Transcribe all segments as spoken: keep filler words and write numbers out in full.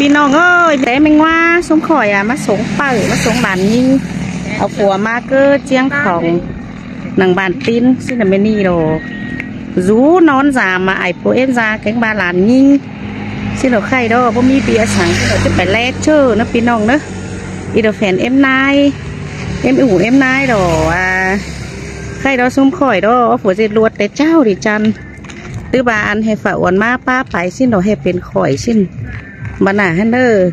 ꞌPi ꞌnọng ơi, té ꞌmí ꞌngoá ꞌsúm khỏi ꞌmá sống pảư, ꞌmá sống bản ꞌnhính. Au phua ꞌmá ꞌcọ ꞌchiếng khong nẳng bản ꞌpín ꞌsịn ꞌnớ ꞌmí ꞌnị ꞌló. Dú ꞌnón dam ꞌmá ai pua ꞌếm da kéng bản ꞌnhính. ꞌSịn ꞌló khay đó, báu ꞌmí ꞌviạk săng ꞌsịn ꞌló ꞌchí pay ꞌlé ꞌchớ ꞌnớ ꞌpi ꞌnọng ꞌnớ. Í đa phén ꞌếm ꞌnái, ꞌếm ú ꞌếm ꞌnái đó. Khay đó ꞌsúm khỏi đó, au phua ꞌdệt ꞌluột té ꞌchạu đi chăn. Tứ ba ăn ꞌhế phả uôn ꞌmá ꞌpá pay ꞌsịn ꞌló ꞌhế pên khỏi ꞌsịn. Bản ꞌná ꞌhế ꞌnớ,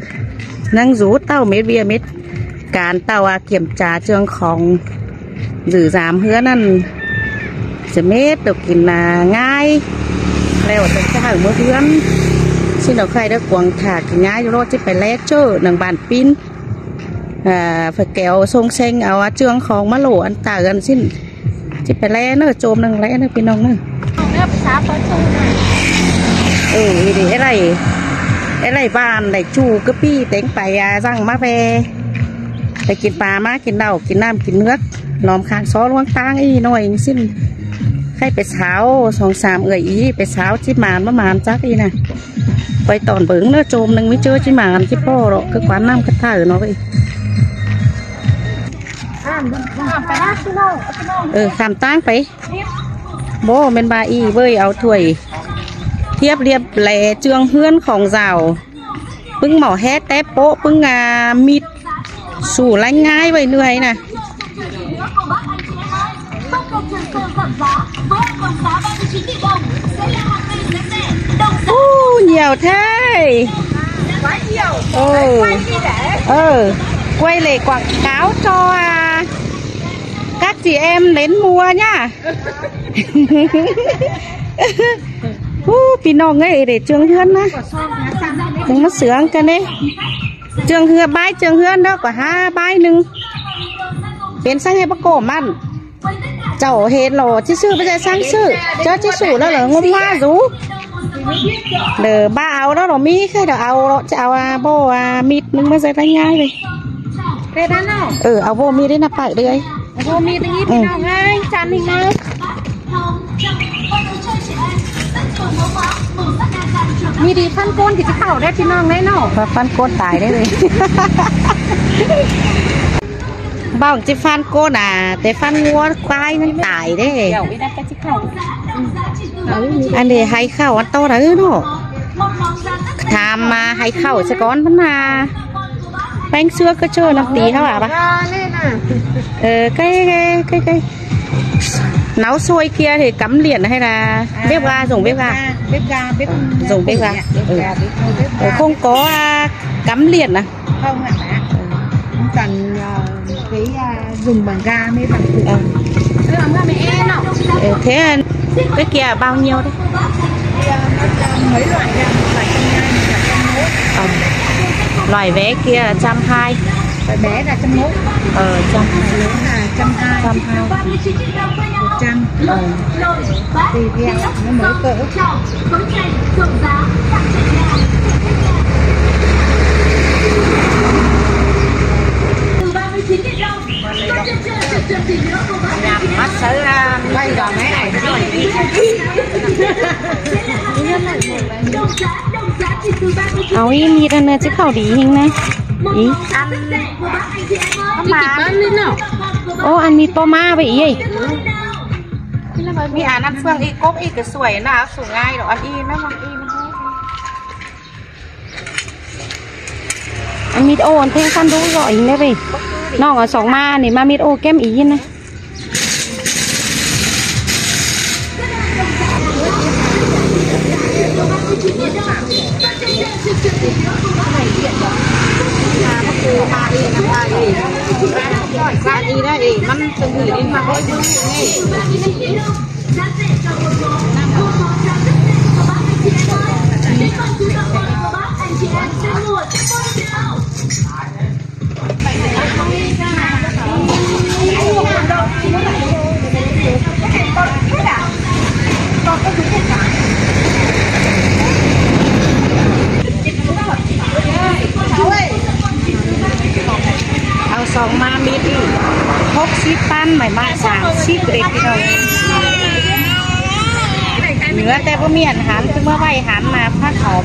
ꞌnăng dú ꞌtạu mết ꞌviạk mết can ꞌtạu ꞌa kiểm tra ꞌchương khong dử dam ꞌhướn ꞌnặn. ꞌSịn mết ꞌtạu kin ꞌnái. ꞌLẹo ꞌtạu ꞌchá hảư ꞌmứa ꞌhướn. ꞌSịn ꞌló khay đó cuông thả kin ꞌnái dú ꞌló ꞌchí pay ꞌlé ꞌchớ nẳng bản ꞌpín. Phải kéo sông sêng au ꞌchương khong ꞌmá ꞌlổ ăn tả ꞌgặn ꞌsịn. ꞌChí pay ꞌlé ꞌnớ, ꞌchôm ꞌnưng ꞌlé ꞌnớ ꞌpi ꞌnọng ꞌnớ. Ừ, đi, đi, é đảy, é đảy bản đảy ꞌchu ꞌcọ ꞌpi téng pay ꞌa dăng ꞌmá ꞌve. Pay kin pa ꞌmá kin đảu, kin ꞌnặm kin ꞌnưới. Lom khang só ꞌluống ꞌtáng ꞌnị ꞌnọi ꞌsịn. Khay pay sáo, song sam ưởi ꞌnị, pay sáo ꞌchí man ꞌmá man chắc ꞌnị ꞌnớ. Pay tỏn bớng ꞌnớ, ꞌchôm ꞌnưng ꞌmí ꞌchớ ꞌchí man ꞌchí ꞌpọ ꞌló, ꞌcọ quán ꞌnặm ꞌcọ thảư ꞌnớ ꞌvạy. Ừ, khảm ꞌtáng pay. Báu ꞌmen ba ꞌnị ꞌvạy, au thuổi thiếp ꞌliệp ꞌlé ꞌchương ꞌhướn khong dảo. ꞌPứng mỏ ꞌhét tép ꞌpộ, ꞌpứng ꞌa ꞌmịt sủ ꞌlẹng ꞌngai ꞌvạy ꞌnưới ꞌnớ. Ú, nhiều thế. Ồ, ờ, quay để quảng cáo cho à, các chị em đến mua nhá. Ú, ꞌpi ꞌnọng ơi, đảy ꞌchương ꞌhướn ꞌnớ. Tứng ꞌmá sương căn ꞌnị. ꞌChương ꞌhướn, bái ꞌchương ꞌhướn đó, ꞌcọ hák bái ꞌnưng. Pên ꞌsướng ꞌhế báu ꞌcọ mẳn. Chảu hên ꞌló ꞌchí ꞌsự, báu ꞌchí ꞌsướng ꞌsự. ꞌChớ ꞌchí ꞌsự ꞌlẹo ꞌló ꞌngốm ꞌmá dú. Đảy ba au đó ꞌló ꞌmí, khay đó au ꞌló, ꞌchí au ꞌa, báu ꞌa ꞌmịt ꞌnưng ꞌmá ꞌdệt ꞌlẹng ꞌngai ꞌvạy. Tết đó nó. Ừ, au báu ꞌmịt đé ꞌnớ pay đi. Au báu ꞌmịt đé ꞌnị ꞌpi ꞌnọng ơi, chăn ꞌnị ꞌnớ. ꞌMí đi ꞌphắn ꞌcốn ꞌchí khảu đé ꞌpi ꞌnọng đé ꞌnớ. Pha ꞌphắn ꞌcốn tai đé ꞌvạy. Báu ꞌchí ꞌphắn ꞌcốn à, té ꞌphắn ꞌngúa ꞌquái ꞌnặn tai đé. Ăn đi hảư khảu ăn ꞌto đaư ꞌnớ. Tham ꞌmá hảư khảu ꞌsớ cón ꞌmắn ꞌnớ. Peng sưa ꞌcọ ꞌchớ ꞌnặm ti ꞌháu à báu. Ờ, cái, cái, cái, cái. Nấu sôi kia thì cắm điện hay là bếp ga, dùng bếp ga? Bếp ga, bếp. Dùng bếp ga. Bếp ga, bếp ga, bếp ga. Ờ, không có, à, cắm điện à? Không ạ, bác. Không cần, ờ, cái, à, dùng bằng ga mới bằng cục. Ờ. Thế là mua mẹ em ạ. Ờ, thế cái kia bao nhiêu đấy? Kia nó, à, mấy loại, à, một loại trăm hai, một loại trăm mốt. Ờ. Loại bé kia trăm hai. Loại bé là trăm mốt. Ờ, trăm hai. Loại bé là trăm hai. Trăm hai. Một trăm. Ờ. Tùy theo, nó mới cỡ. Bắt sớ, à, quay vào máy ảnh. Au ꞌí ꞌmịt ăn ꞌnớ ꞌchí khảu đi ꞌhịn ꞌnớ. ꞋI. Ăn. Ăn ꞌmịt. Ô, ăn ꞌmịt ꞌpo ꞌmá ꞌvạy ꞌi ơi. ꞌMí ăn ăn phượng ꞌi cốc ꞌi ꞌcọ sui ꞌnớ, sung ꞌngai ꞌló ăn ꞌi ꞌnớ, ăn ꞌi ꞌnớ. Ăn ꞌmịt ô ăn ꞌtếng ꞌphắn đu ꞌdọ ꞌnị ꞌvạy. ꞌNọng au song ꞌmá ꞌnị ꞌmá ꞌmịt ô kém ꞌi ꞌnớ. Au song ꞌmá ꞌmịt ꞌnị. Hốc síp ꞌpắn, mảy mại sam síp đét ꞌpi ꞌnọng. Nưa té báu ꞌmí ăn hăn, ꞌchí ꞌmá ꞌvạy hăn ꞌmá ꞌphắn ỏm.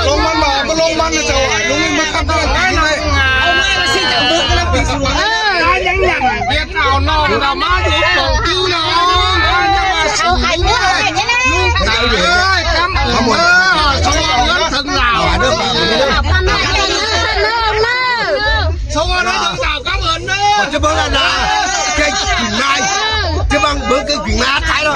ꞌlống ꞌmắn ꞌva, ꞌmá ꞌlống ꞌmắn ꞌnị ꞌchọ ải, ꞌlống ꞌmắn ꞌmá ꞌtặp ꞌmắn ꞌnị. Ơ, ꞌmá ꞌlống ꞌmắn ꞌnị. Yên ảo nọ, ꞌmá dú khong ꞌcứn nọ. Ơ, ải, ꞌmá ꞌlống ꞌmắn ꞌnị. Ơ, cắm ơn. Ơ, sống ơn ꞌlống thân lào. Sống ơn ꞌlống thân lào, cắm ơn. Ơ, ꞌchớ báu ꞌla ꞌla. Cái quỳnh nai. ꞌChớ báu bớng cái quỳnh nai thái đó.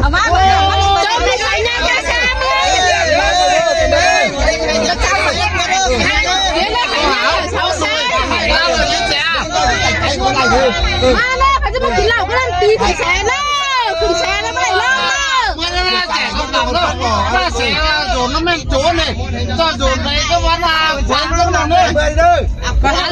ꞌMá ꞌnớ, ꞌcọ ꞌchí ꞌmá kin ꞌlạu ꞌcọ ꞌnặn ti khửn se ꞌnớ, khửn se ꞌnớ, ꞌmá đảy ꞌlống ꞌnớ. ꞌMá ꞌnớ, ꞌchí ꞌmá kin ꞌlạu ꞌcọ ꞌmá se ꞌlạ, dồn nó ꞌmen dồn ꞌnị, ꞌchọ dồn đảy ꞌcọ ꞌmá ꞌla, quán ꞌcọ ꞌnặn ꞌnớ. ꞌNhắng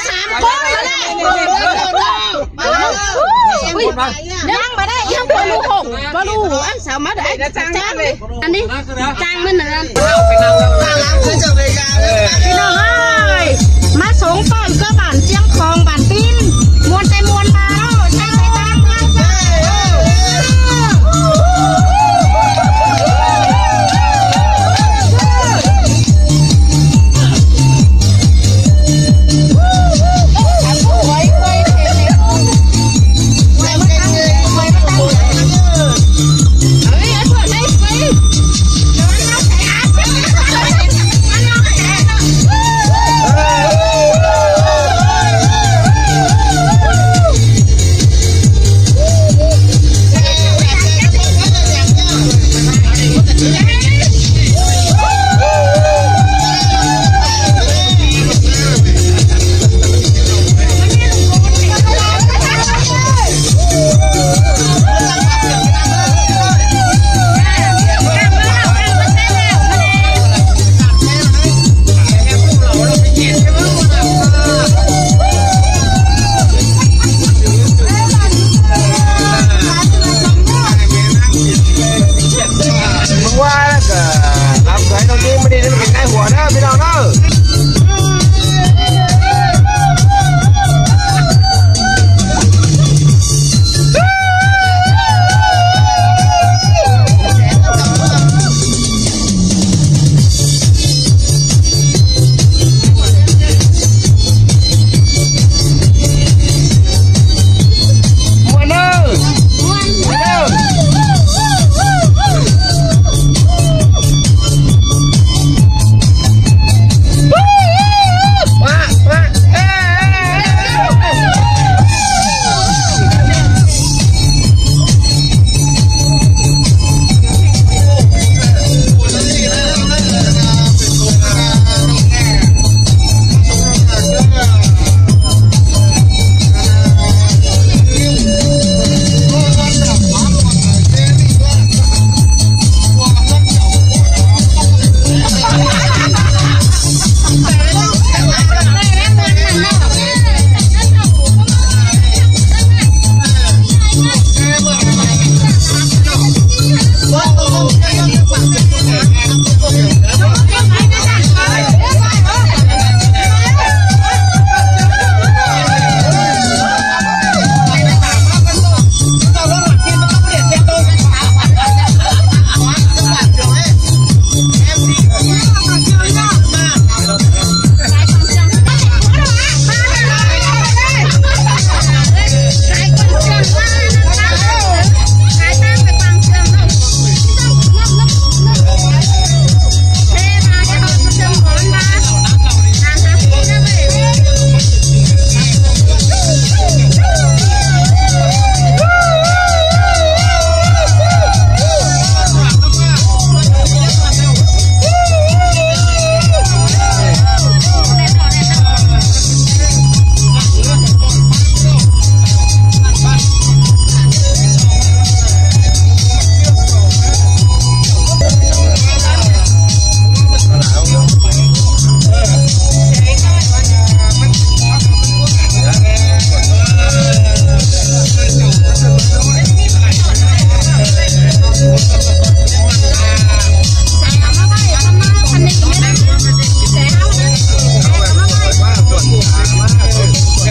sam ꞌcốn ꞌmá ꞌlạ. Ui, ꞌnhắng ꞌmá đảy, ꞌnhắng báu ꞌlụ hông, báu ꞌlụ, ăn sao ꞌmá đảy, ꞌchắng ꞌnị, ꞌchắng ꞌmắn ꞌnặn. ꞌPi ꞌnọng ơi, ꞌmá sống ꞌtoi ꞌcọ bản ꞌchiếng khong bản ꞌtin, ꞌmuôn ꞌtẹ ꞌmuôn ꞌmá ꞌnớ, ꞌchắng ꞌtẹ ꞌchắng ꞌmá.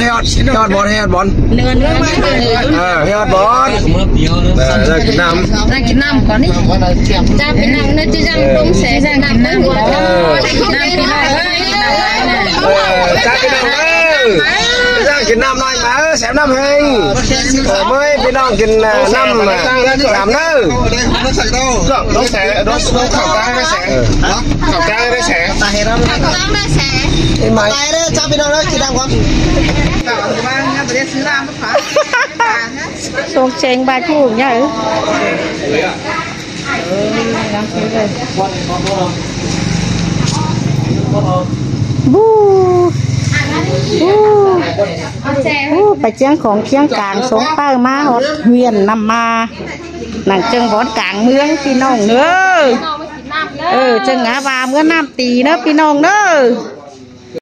เฮ็ด เฮ็ดบอล เฮ็ดบอล เนิน เนิน เออ เฮ็ดบอล เออ เลิกกินน้ำ นั่งกินน้ำก่อนนี่ จ้า พี่น้องเนอะ จะยังลงแสง จะยังกินน้ำก่อน เออ น้ำพี่น้องเอ้ย เออ จ้า พี่น้องเอ้ย จะยังกินน้ำหน่อยมา เออ แสบน้ำแห้ง เออ เมื่อยพี่น้องกิน เออ น้ำ น้ำเนอะ น้องแสง น้อง น้องข่าวกลางได้แสง เออ ข่าวกลางได้แสง ข่าวกลางได้แสง ไอ้ไม้ ไปเลยจ้า พี่น้องเอ้ย กินน้ำก่อน ส่งเสียงบาดหูใหญ่ บู บู บู ไปเจียงของเจียงกลาง ส่งเป้ามาฮอดเฮือนนำมา นั่นเจิงบอนกลางเมืองพี่น้องเนอะ เออ เจิงหาว่าเมืองน้ำตีเนอะพี่น้องเนอะ